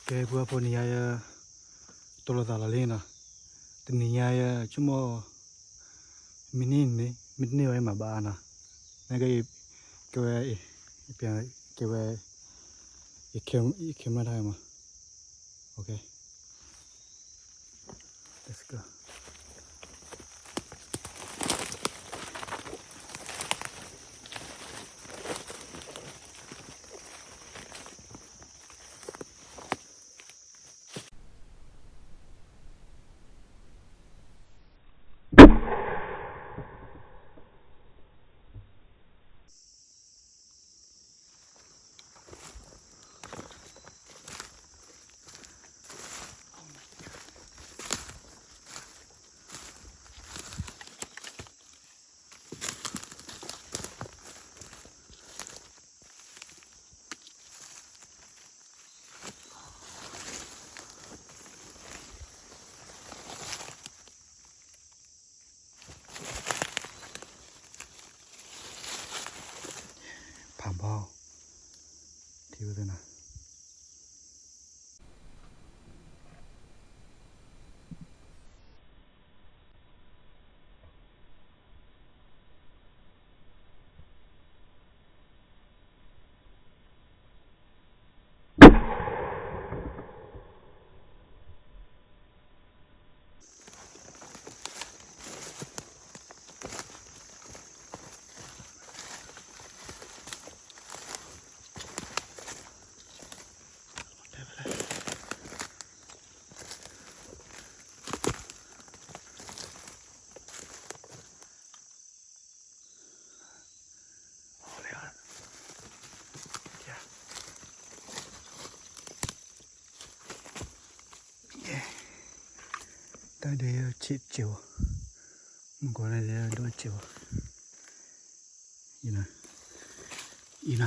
ကဲ ပှၤဖိနံၤညါယဲ တိၢ်လိာ်သးလီၤလံနီၤ, တနံၤညါယဲ ဆိကမိၣ် မ့ၢ်န့ၢ် မ့ၢ်တန့ၢ်ဝဲမၤဘၣ်နီၤ, နက ကဲဝဲ ကဲဝဲ ယ camera တၢ်မး, OK, let's go. ဖးဘီ ထံဝဲသ့ၣ်နၤ တၢ်ဒဲးဆံးစဲးဘၣ်, မ့ၢ်ကီးဒဲးဒိၣ်စဲးဘၣ်, အံၤနၤ, အံၤ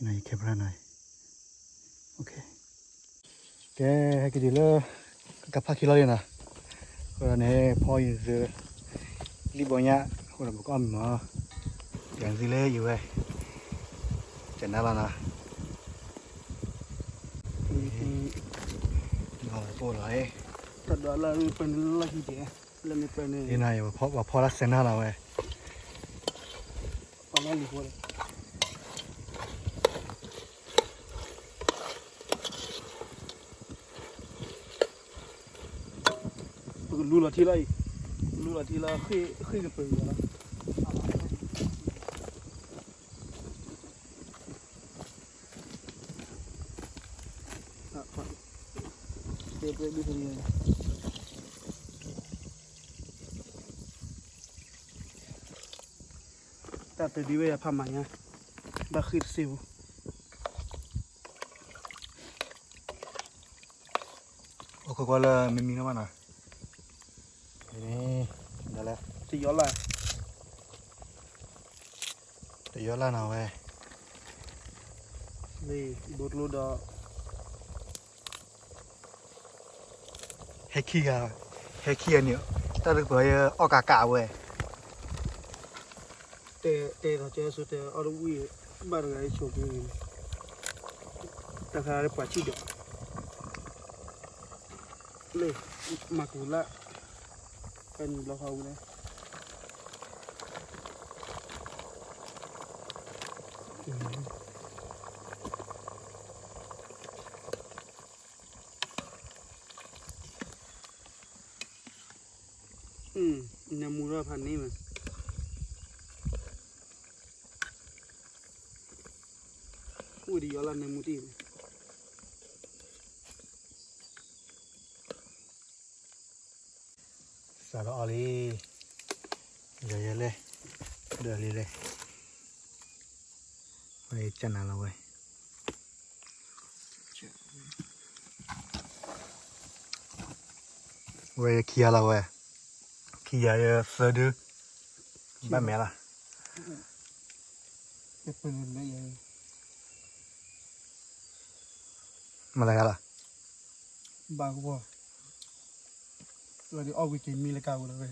နၤ, ယ camera နၤ, ကဲ ဟဲက့ၤတုၤလၢ ကဖးခံလီၤလံနီၤ, အဃိဒီးန့ၣ် ဖီအံၤသု လံၣ်ဘီညၣ် အဃိဒီးပကအီၣ်မ့ၤမး, ယၤသုလၢအံၤဝဲ ကနၣ်လီၤနီၤ, လီၤလီၤလီၤ, တၢ်ဒွးလၢပၢန့ၣ်လၢလီၢ်ခံကဲ, လၢမ့ၢ်ပၢန့ၣ် ပှၤဖီလၢစဲးနၢ်လီၤဝဲ ပှၤလၢလံၤဖိဒီး ပကလူလီၤထံလီၤအံၤ, လူလီၤထံလီၤ ဃ့ၢ်ကပၢၤလီၤ, တဲပှဲၤဒ် တၢ်တဒံးဝဲယၤဖးမၤညါ, ဘၣ်ဃ့ၢ်တစ့ဖိ, အိၣ်ခိးကွၢ်လၢမ့မံနီၤမးနီၤ, ဒ်လဲၣ်, တယီလၢ်, တယီလၢ်နီၤဝဲ, ဘိကျိဒီး ဟဲခံဂၤ, ဟဲခံဂၤန့ၣ် တၢ်တကပၤအီၣ်ကးကးဝဲ, တဲတဲဒီးကဲဆိတဲအီၣ်တဝံၣ်, ဘၣ်တဂၤအံၤဆိက့ၤ, တၢ်ခါလၢပှၤဆံၣ်ဒီး, လၢ မၤကူလၢ်, ဖဲန့ၣ်ဘျီဃီဝံၤလဲၣ် နမူထီၣ်ဖးန့ၣ်မး, အိၣ်ဒံးယီၤလၢနမူတံၢ်န့ၣ်, စးထီၣ်အီၣ်လံ, ယီၤယဲလဲၣ်, ဒီးလံလဲၣ်, ဝဲကနၤလီၤဝဲ ဝဲယခံဂၤလီၤဝဲ, ခံဂၤယသၢဒု, ဘၣ်မဲာ်လီၤ, မၤလၢဂၤလီၤ, ဘၣ်ကဘီ, လီၤဒုးအီၣ်ဝံၤက့ၤမံလၢကါဝဲလီၤဝဲ,